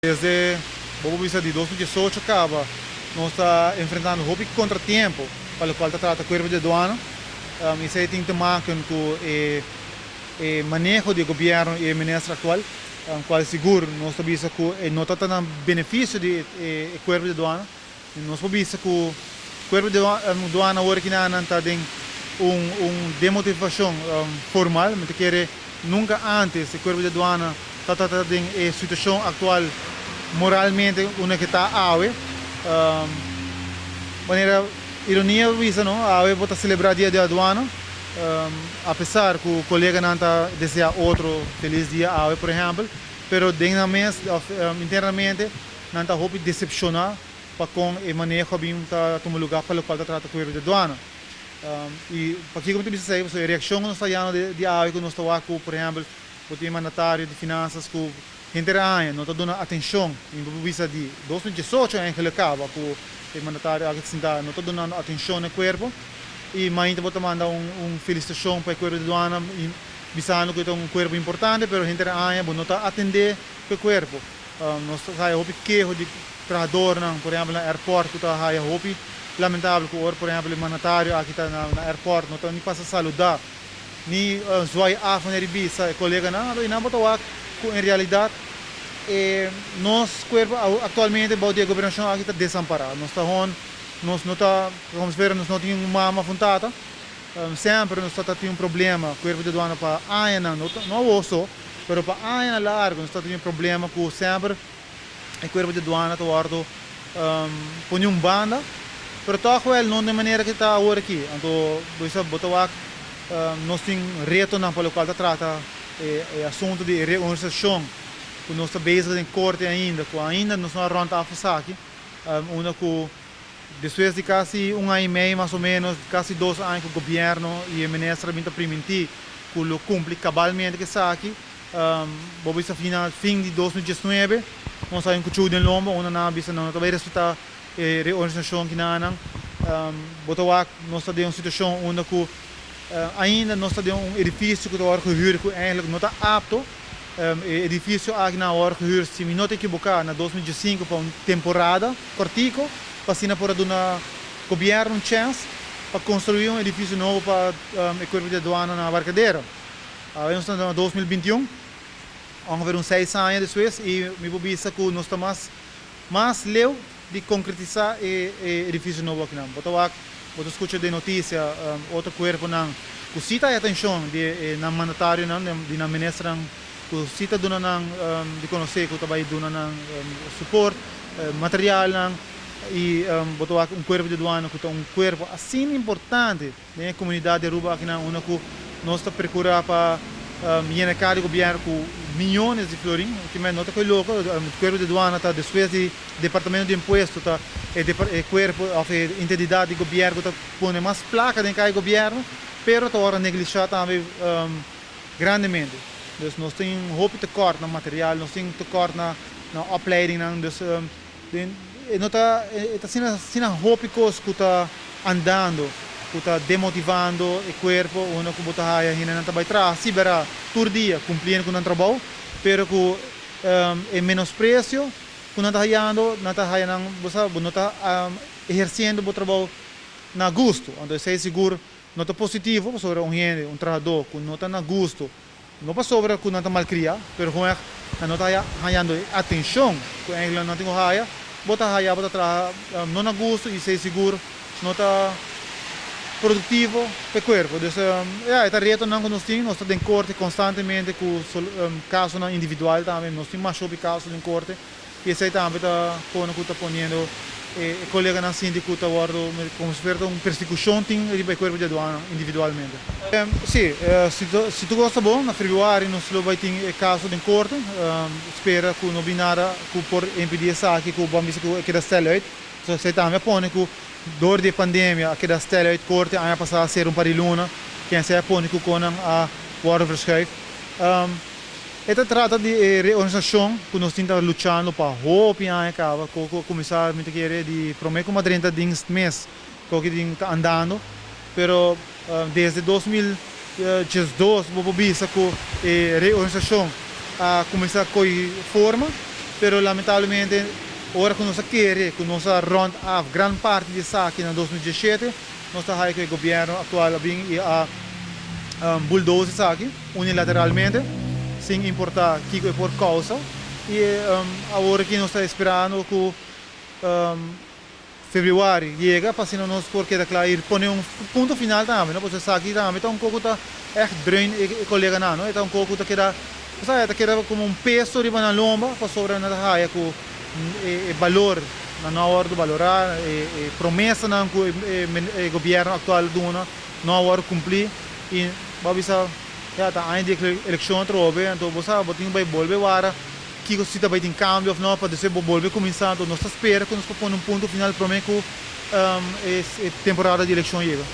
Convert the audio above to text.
Desde bo por bisa di 2018 caba nos ta enfrentando hopi contratiempo pa locual ta trata Cuerpo di Aduana. Esey tin te maken cu e maneho di e gobierno y e minister actual, cual sigur nos ta bisa cu e no ta ta na beneficio di e Cuerpo di Aduana. Nos por bisa cu Cuerpo di Aduana awor aki nan ta den un demotivacion formal. Mi ta kere nunca antes e Cuerpo di Aduana ta ta den e situacion actual moralmente unda ke ta awe. Manera ironia por bisa no, awe bo ta celebra Dia di Aduana, apesar cu coleganan ta desea otro feliz dia awe por ehempel, pero den nan mes of internamente nan ta hopi decepciona pa con e maneho a bin ta tuma lugar pa locual ta trata Cuerpo di Aduana. Y pakico mi ta bisa esey? Pasobra e reaccion cu nos ta hayando di awe cu nos ta wak cu por ehempel bo tin e mandatario di finansas cu henter aña no ta duna atencion, mi por bisa di 2018 eigenlijk caba cu e mandatario aki ta sinta no ta dunando atencion na e cuerpo y mainta bo ta manda un felicitacion pa e cuerpo di aduana y bisando cu e ta un cuerpo importante pero henter aña bo no ta atende cu e cuerpo. Nos ta haya hopi keho di trahadornan, por ehempel na airport cu ta haya hopi lamentabel cu ora por ehempel e mandatario aki ta na airport no ta ni pasa saluda ni zwaai af wanneer e bisa e coleganan. Anto einan bo ta wak cu en realidad e nos cuerpo actualmente bou di e gobernacion aki ta desampara. Nos ta hon, nos no ta, como si fuera nos no tin un mama of un tata. Semper nos ta tin un problema cuerpo di aduana pa añanan, no awor so, Pero pa añanan largo nos ta tin e problema cu semper e cuerpo di aduana ta wordo poni un banda, pero toch wel no den manera cu ta awor aki. Anto bo bisa bo ta wak nos tin retonan pa locual ta trata e asunto di e reorganisacion cu nos ta bezig den corte ainda, cu ainda nos no a rond af esaki, unda cu despues di casi un aña y mei mas o menos, casi 2 aña cu gobierno y e minister a bin ta priminti cu lo cumpli cabalmente cu esaki, bo bisa fina fin di 2019, nos a hay un cuchu den lomba unda nan a bisa nan no ta bay respeta e reorganisacion kinanan. Bo ta wak nos ta den un situacion unda cu ainda nos ta den un edificio cu ta worde gehuur cu eigenlijk no ta apto. E edificio aki nan a worde gehuur, si mi no ta ekiboca, na 2015 pa un temporada cortico pa asina por a duna gobierno un chance pa construi un edificio nobo pa e cuerpo di aduana na Barcadera. Awe nos ta na 2021, ongeveer un 6 aña despues, y mi por bisa cu nos ta mas mas leu di concretisa e edificio nobo akinan. Bo ta wak, bo ta scucha den noticia otro cuerponan cu si ta hay atencion di e nan mandatarionan, di nan ministernan cu si ta duna nan di conoce cu ta bay duna nan support, materialnan, y bo ta wak un cuerpo di aduana cu ta un cuerpo asina importante den e comunidad di Aruba akinan, unda cu nos ta percura pa yena cara di gobierno cu miyones di florin, kimen no ta coy loco, cuerpo di aduana ta despues di departamento di impuesto ta e cuerpo of e entidad di gobierno cu ta pone mas placa den cara di gobierno, pero ta worde neglisha tambe grandemente. Dus nos tin hopi tekort na material, nos tin tekort na opleidingnan, dus e no ta e ta asina asina hopi kos ku ta andando ku ta demotivando e kuerpo unda ku bo ta haya hendenan ta bai traha si bera tur dia kumpliendo ku nan trabou pero ku e menospresio ku nan ta hayando nan ta haya nan bo sa bo no ta ehersiendo bo trabou na gusto. Anto esei sigur no ta positivo pasobra un hende un trahadó ku no ta na gusto no pasobra ku nan ta malkriá, pero gewoon ègt nan no ta haya hañando e atenshon ku eigenlijk nan tin ku haya. Bo ta haya bo ta traha no na gusto i esei sigur no ta produktivo pa e kuerpo. Dus ya, e ta retonan ku nos tin. Nos ta den korte konstantemente ku kasonan individual tambe. Nos tin masha hopi kaso den korte. I esei tambe ta pone ku ta poniendo e koleganan sinti ku ta wòrdu komo si fuera ta un persekushon tin riba e kuerpo di aduana individualmente. Sí, si tur kos ta bon, na febrüari nos lo bai tin e kaso den korte. Spera ku no bin nada ku por impedí esaki ku bo a bisa ku a keda stel uit. So esei tambe a pone ku dor di e pandemia a keda stel uit korte aña pasá a sera un par di luna, ken esei a pone ku konan a wòrdu verschuif. E ta trata di e reorganisashon ku nos tin ta luchando pa hopi aña kaba, ku a kuminsá mi ta kere di promé ku Madrenta dienst mes ku aki tin ta andando, pero desde 2012 bo por bisa ku e reorganisashon a kuminsá kogi forma. Pero lamentablemente, ora ku nos a kere ku nos a rond af gran parti di esaki na 2017, nos ta haya ku e gobièrnu aktual a bin i a bulldoze esaki unilateralmente, sin importá kiko e por kousa. I awor aki nos ta esperando ku febrüari yega pa asina nos por keda kla i pone un punto final tambe, no? Pasobra esaki tambe ta un kos ku ta ègt drain e koleganan, no? E ta un kos ku ta keda, bo sa, e ta keda komo un peso riba nan lomba pasobra nan ta haya ku e balor nan no a wòrdu balorá, e promesanan ku e gobièrnu aktual a duna no a wòrdu kumplí i bo a bisa ya ta aña di elekshon atrobe, anto bo sa bo tin ku bai bolbe wara. Kiko si ta bai tin kambio òf no, pa despues bo bolbe kuminsá. Anto nos ta spera ku nos por pone un punto final promé ku e temporada di elekshon yega.